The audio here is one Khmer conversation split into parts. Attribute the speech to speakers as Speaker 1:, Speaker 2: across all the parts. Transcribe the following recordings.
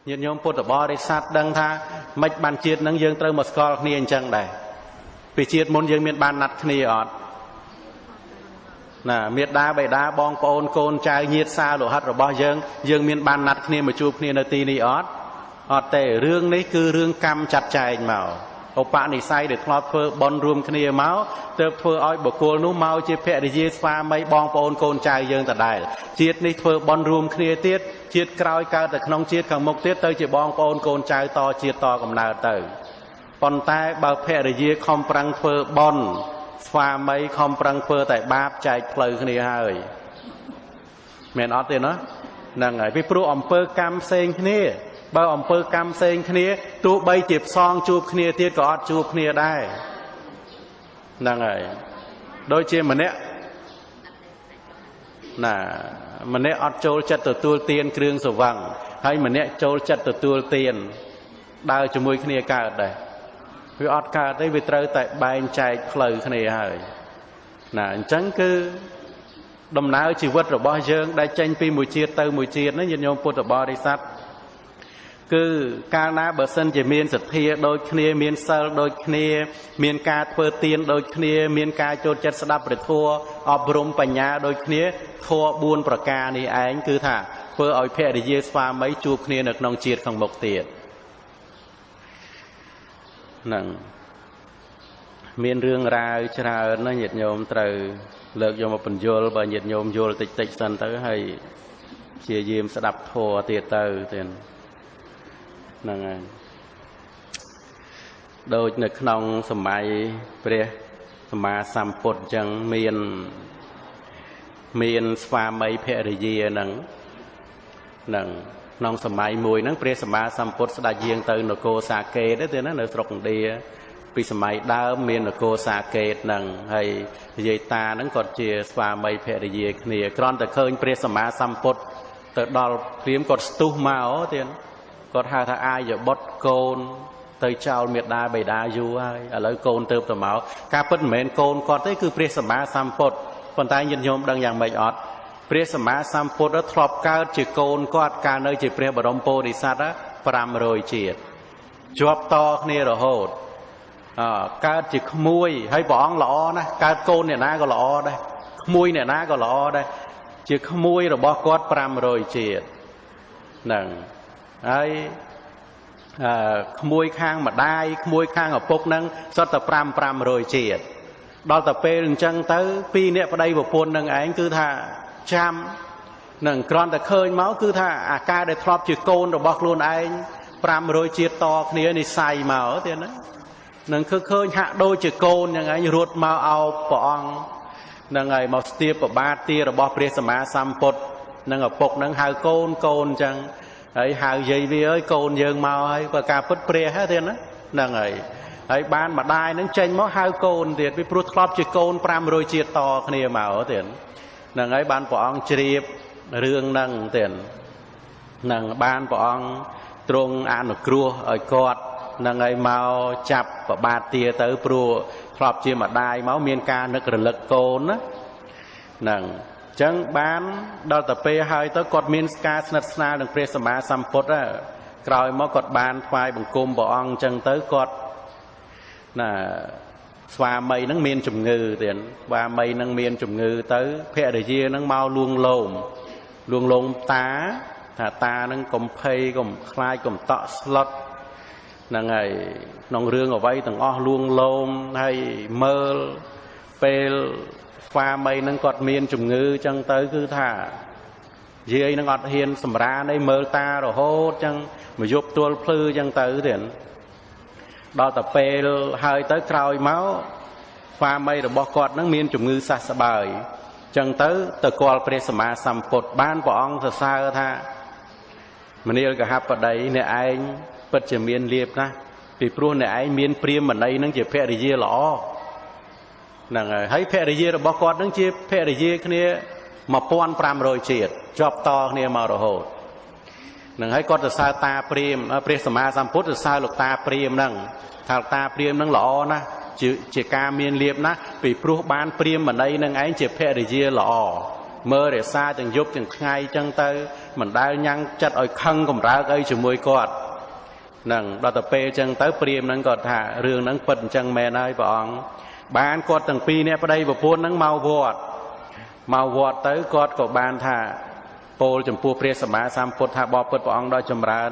Speaker 1: ញាតិញោមពុទ្ធបរិស័ទដឹងថាមិនបានជាតិនឹងយើងត្រូវមកស្គាល់គ្នាអញ្ចឹងដែរពីជាតិមុនយើងមានបានណាត់គ្នាអត់ណាមេដាបេដាបងប្អូនកូនចៅញាតិសាលោហិតរបស់យើងយើងមានបានណាត់គ្នាមកជួបគ្នានៅទីនេះអត់អត់ទេរឿងនេះគឺរឿងកម្មចាត់ចែងមកឧបនិស្ស័យដែលធ្លាប់ធ្វើបន់រួមគ្នាមកទើបធ្វើឲ្យបុគ្គលនោះមកជាភរិយាស្វាមីបងប្អូនកូនចៅយើងដដែលជាតិនេះធ្វើបន់រួមគ្នាទៀតជាតិក្រោយកើតទៅក្នុងជាតិខាងមុខទៀតទៅជាបងប្អូនកូនចៅតជាតិតកំណើតទៅប៉ុន្តែបើភរិយាខំប្រឹងធ្វើបន់ស្វាមីខំប្រឹងធ្វើតែបាបចែកផ្លូវគ្នាហើយមែនអត់ទេណាហ្នឹងហើយពីព្រោះអំពើកម្មផ្សេងគ្នាបើអំពើកម្មផ្សេងគ្នាទោះបីជាផ្សងជួបគ្នាទៀតក៏អត់ជួបគ្នាដែរហ្នឹងហើយដូចជាម្នាក់ណាម្នាក់អត់ចូលចិត្តទទួលទានគ្រឿងស្រវឹងហើយម្នាក់ចូលចិត្តទទួលទានដើរជាមួយគ្នាកើតដែរវាអត់កើតទេវាត្រូវតែបែងចែកផ្លូវគ្នាហើយណាអញ្ចឹងគឺដំណើរជីវិតរបស់យើងដែលចេញពីមួយជាតិទៅមួយជាតិនេះញាតិញោមពុទ្ធបរិស័ទគឺកាលណាបើសិនជាមានសទ្ធាដូចគ្នាមានសិលដូចគ្នាមានការធ្វើទានដូចគ្នាមានការចូលចិត្តស្ដាប់ព្រះធម៌អប់រំបញ្ញាដូចគ្នាធម៌4ប្រការនេះឯងគឺថាធ្វើឲ្យភរិយាស្វាមីជួបគ្នានៅក្នុងជាតិខាងមុខទៀតហ្នឹងមានរឿងរ៉ាវច្រើនណាញាតិញោមត្រូវលើកយកមកបញ្យល់បើញាតិញោមយល់តិចតិចសិនទៅហើយព្យាយាមស្ដាប់ធម៌ទៀតទៅទៀតហ្នឹងហើយដូចនៅក្នុងសម័យព្រះសម្មាសម្ពុទ្ធអញ្ចឹងមានស្វាមីភរិយាហ្នឹងហ្នឹងក្នុងសម័យមួយហ្នឹងព្រះសម្មាសម្ពុទ្ធស្ដេចយាងទៅនគរសាកេតទេណានៅស្រុកឥណ្ឌាពីសម័យដើមមាននគរសាកេតហ្នឹងហើយយាយតាហ្នឹងគាត់ជាស្វាមីភរិយាគ្នាគ្រាន់តែឃើញព្រះសម្មាសម្ពុទ្ធទៅដល់ព្រាមគាត់ស្ទុះមកទៀតគាត់ហៅថាអាយបុត្រកូនទៅចោលមេដាបេដាយូរហើយឥឡូវកូនទៅទៅមកការពិតមិនមែនកូនគាត់ទេគឺព្រះសម្មាសម្ពុទ្ធប៉ុន្តែញាតិញោមដឹងយ៉ាងម៉េចអត់ព្រះសម្មាសម្ពុទ្ធធ្លាប់កើតជាកូនគាត់កាលនៅជាព្រះបរមពោធិសត្វ500ជាតិជាប់តគ្នារហូតកើតជាក្មួយហើយព្រះអង្គល្អណាស់កើតកូនអ្នកណាក៏ល្អដែរក្មួយអ្នកណាក៏ល្អដែរជាក្មួយរបស់គាត់500ជាតិហ្នឹងហើយក្មួយខាងម្ដាយក្មួយខាងឪពុកហ្នឹងសុទ្ធតែ500ជាតិដល់តែពេលអញ្ចឹងទៅពីរអ្នកប្តីប្រពន្ធនឹងឯងគឺថាចាំនឹងគ្រាន់តែឃើញមកគឺថាអាការដែលធ្លាប់ជាកូនរបស់ខ្លួនឯង500ជាតិតគ្នានិស័យមកទៀតណានឹងគឺឃើញហាក់ដូចជាកូនយ៉ាងឯងរត់មកអោបព្រះអង្គនឹងហើយមកស្ទាបប្របាទទារបស់ព្រះសម្មាសម្ពុទ្ធនឹងឪពុកនឹងហៅកូនកូនអញ្ចឹងហើយហៅយាយវាអើយកូនយើងមកហើយបើការពិតព្រះហ្នឹងទៀតណាហ្នឹងហើយហើយបានម្ដាយនឹងចេញមកហៅកូនទៀតពីព្រោះធ្លាប់ជាកូន500ជាតិតគ្នាមកទៀតហ្នឹងហើយបានព្រះអង្គជ្រាបរឿងហ្នឹងទៀតហ្នឹងបានព្រះអង្គទ្រង់អនុគ្រោះឲ្យគាត់ហ្នឹងហើយមកចាប់ប្របាទទាទៅព្រោះធ្លាប់ជាម្ដាយមកមានការនឹករលឹកកូនណាហ្នឹងចឹងបានដល់ទៅពេលហើយទៅគាត់មានការស្និទ្ធស្នាលនឹងព្រះសម្មាសម្ពុទ្ធក្រោយមកគាត់បានថ្វាយបង្គំព្រះអង្គចឹងទៅគាត់ណាស្វាមីនឹងមានជំងឺទៀតស្វាមីនឹងមានជំងឺទៅភរិយានឹងមកលួងលោមលួងលោមតាថាតានឹងកុំភ័យកុំខ្លាចកុំតក់ស្លុតហ្នឹងហើយក្នុងរឿងអ្វីទាំងអស់លួងលោមហើយមើលពេលស្វាមីនឹងគាត់មានជំងឺចឹងទៅគឺថាយាយនឹងអត់ហ៊ានសម្រានអីមើលតារហូតចឹងមកយប់ទល់ភ្លឺចឹងទៅទៀតដល់តែពេលហើយទៅក្រោយមកស្វាមីរបស់គាត់នឹងមានជំងឺសះស្បើយចឹងទៅទៅគាល់ព្រះសម្មាសម្ពុទ្ធបានព្រះអង្គសរសើរថាមនាលកហបតីអ្នកឯងពិតជាមានលាភណាស់ពីព្រោះអ្នកឯងមានព្រាហ្មណ៍នឹងជាភរិយាល្អហ្នឹងហើយភរិយារបស់គាត់នឹងជាភរិយាគ្នា1500ជាតិជាប់តគ្នាមករហូតហ្នឹងហើយគាត់សរសើរតាព្រាហ្មណ៍ព្រះសម្មាសម្ពុទ្ធសរសើរលោកតាព្រាហ្មណ៍ហ្នឹងថាលោកតាព្រាហ្មណ៍ហ្នឹងល្អណាស់ជាការមានលាភណាស់ពីព្រោះបានព្រាហ្មណ៍នឹងឯងជាភរិយាល្អ មើលរក្សាទាំងយប់ទាំងថ្ងៃចឹងទៅមិនដែលញ៉ាំងចិត្តឲ្យខឹងកម្រើកអីជាមួយគាត់ហ្នឹងដល់ទៅពេលចឹងទៅព្រាមហ្នឹងក៏ថារឿងហ្នឹងពិតអញ្ចឹងមែនហើយព្រះអង្គបានគាត់ទាំងពីរអ្នកប្តីប្រពន្ធហ្នឹងមកវត្តមកវត្តទៅគាត់ក៏បានថាពោលចំពោះព្រះសម្មាសម្ពុទ្ធថាបបិទ្ធព្រះអង្គដ៏ចម្រើន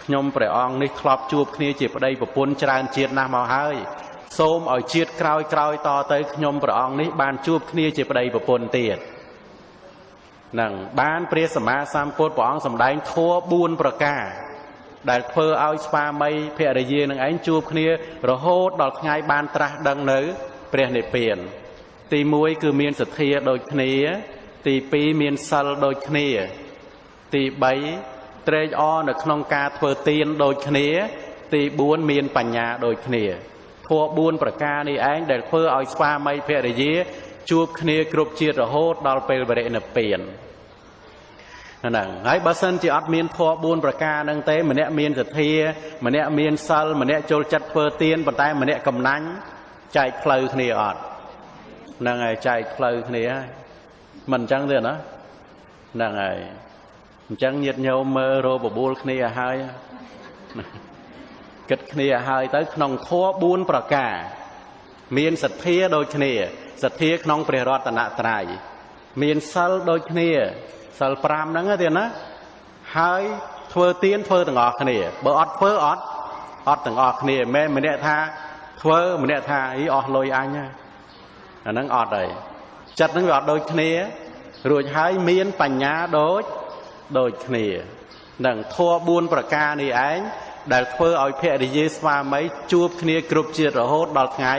Speaker 1: ខ្ញុំព្រះអង្គនេះធ្លាប់ជួបគ្នាជាប្តីប្រពន្ធច្រើនជាតិណាស់មកហើយសូមឲ្យជាតិក្រោយក្រោយតទៅខ្ញុំព្រះអង្គនេះបានជួបគ្នាជាប្តីប្រពន្ធទៀតនឹងបានព្រះសម្មាសម្ពុទ្ធព្រះអង្គសម្ដែងធម៌4ប្រការដែលធ្វើឲ្យស្វាមីភរិយានឹងឯងជួបគ្នារហូតដល់ថ្ងៃបានត្រាស់ដឹងនៅព្រះនិព្វានទី1គឺមានសទ្ធាដូចគ្នាទី2មានសិលដូចគ្នាទី3ត្រេកអរនៅក្នុងការធ្វើទានដូចគ្នាទី4មានបញ្ញាដូចគ្នាធម៌4ប្រការនេះឯងដែលធ្វើឲ្យស្វាមីភរិយាជួបគ្នាគ្រប់ជាតិរហូតដល់ពេលបរិនិព្វានហ្នឹងហើយបើសិនជាអត់មានធម៌4ប្រការហ្នឹងទេម្នាក់មានសទ្ធាម្នាក់មានសិលម្នាក់ចូលចិត្តធ្វើទានប៉ុន្តែម្នាក់កំណាញ់ចែកផ្លូវគ្នាអត់ហ្នឹងហើយចែកផ្លូវគ្នាហើយមិនអញ្ចឹងទេណាហ្នឹងហើយអញ្ចឹងញាតិញោមមើលរោបបួលគ្នាឲ្យហើយគិតគ្នាឲ្យហើយទៅក្នុងធម៌4ប្រការមានសទ្ធាដូចគ្នាសទ្ធាក្នុងព្រះរតនត្រ័យមានសិលដូចគ្នាសិល5ហ្នឹងទេណាហើយធ្វើទានធ្វើទាំងអស់គ្នាបើអត់ធ្វើអត់អត់ទាំងអស់គ្នាមិនមែនម្នាក់ថាធ្វើម្នាក់ថាអីអស់លុយអញអាហ្នឹងអត់ហើយចិត្តហ្នឹងវាអត់ដូចគ្នារួចហើយមានបញ្ញាដូចគ្នានឹងធម៌4ប្រការនេះឯងដែលធ្វើឲ្យភរិយាស្វាមីជួបគ្នាគ្រប់ជាតិរហូតដល់ថ្ងៃ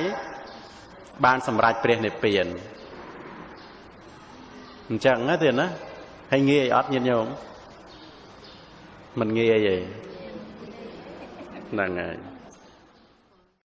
Speaker 1: បានសម្រេចព្រះនិព្វានអញ្ចឹងណាទេណាហើយងាយអត់ញាតិញោមមិនងាយទេហ្នឹងហើយ